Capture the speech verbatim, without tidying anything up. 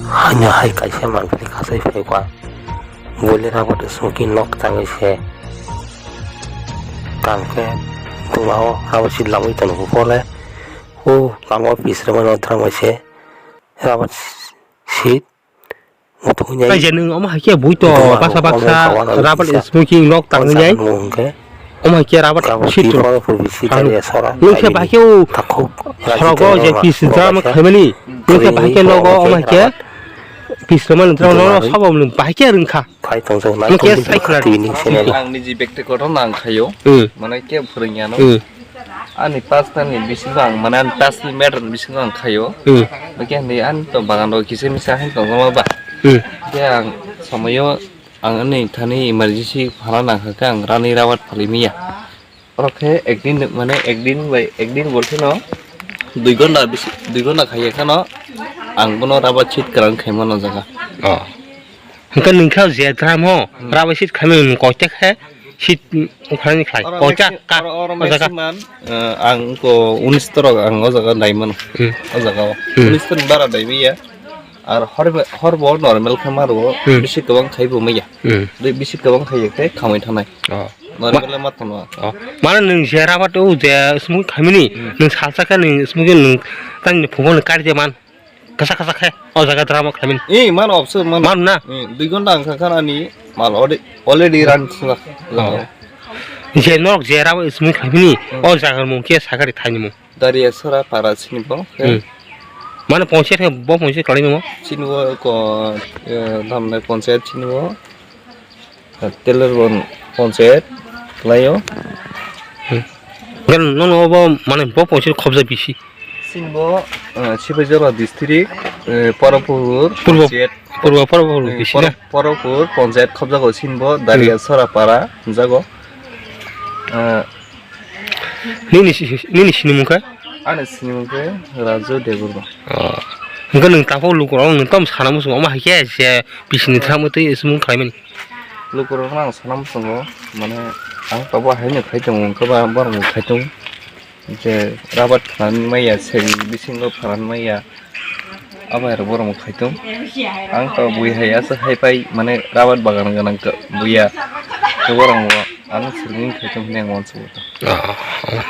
Haino hai kaisa mangpili khasai phai kha. Bole rabat smoking nok tangwi se. Tangkhe buma o rabat sit lamwi tongo bole. O lama o pisre mano tramwi se. Rabat sit. Mutu hunyai. Kaisa nwng omo hai khe bui to buma baksa o baksa omo kawana rabat bisa. Smoking nok tangwi jai. Omo hwnkhe. Omo hai khe rabat sit to. Nwng khe bahai khe o sorogo je pis drama khaimani. Nwng khe bahai khe nogo omo hai khe pis drama no sabo nwng bahai khe rwngkha. Nwng khe sai khwlai. Ang niji bekti kotor nang khayo. Mane khe phwrwngya no. Ani paanch ta ni bisingo ang, mane, ani paanch ni meter ni bisingo ang khayo. Hwnkhe hinwi ani to bagan rok kisa misa hai tongma ba. Hwnkhe ang somoyo ang ani thani emergency phana nangkha khe ang rani rabat phalwi manya. Oro khe ekdin, mane, ekdin bai ekdin bolte no dui ghonta bisi, dui ghonta khaiya kheno ang bono rabat sit kwrang khaimano jaga. Hwnkhe nwng khe je dram ho, rabai sit khaimani nwng koita khe sit, mm, ukhrani khlai. Oro koita maxi-, ka, oro, oro o jaga. Maximum, eh, ang ko unis torok ang o jaga dai mano. Hmm. O jaga o. Hmm. Unis torok bara dai biya. Ar hor be-, hor bo normal khe maro, hmm, bisi kwbang khai bo maya. Hmm. Bisi kwbang khai khe khamai thanai. Oh. Normal le ma thano. Oh. Mane nwng je rabat o je smung khaimani, hmm, nwng salsa khe nwng smung khe nwng tang ni phungo nwng kari je man. Kasa kasa khe o jaga drama khlaimani. Eh, mano option mano. Mano na? Eh, dui ghonta wngkha khan ani mal already, already run khwlak. Oh. Je norok je rabo smui khlaimani, hmm, o jaga mung khe sakari thaini mung. Daria sora para sini bo. Hmm. Mano ponchayat khe bo ponchayat khlaimani mo? Sini bo ko, eh, thamne ponchayat sini bo. Telarbon ponchayat khlaio. Hmm. Gan nono obo mane bo ponchayat khobja bisi. Sinbo, eh, Sipaijala district, eh, Parapur Purbo, ponchayat. Purbo Parapur eh, bisi na? Poro-, Parapur ponchayat khobjago sinbo, hmm, Daria Sorapara jago. Eh, nini si-, nini sinimung kha? Ani sinimung khe Raju Debbarma. Oh. Hwnkhe nwng takhuk lukurok nwng tamo sana muchungo, omo hai khe se bisini thangma twi se mung khlaimani. Lukurokno ang sana muchungo, mane ang tabuk haino khai tongo, hwnkhe ba borok bo khai tongo. Je rabat pharan maya, seri bisingo pharan maya, abo hai rok borok bo khai tongo. Ang tabuk bui hai aswk hai pai, mane rabat bagan gwnang buya, borok bo ano swrwngwi khai tongo hwnwi ang uansugo. Ah, ah, ah.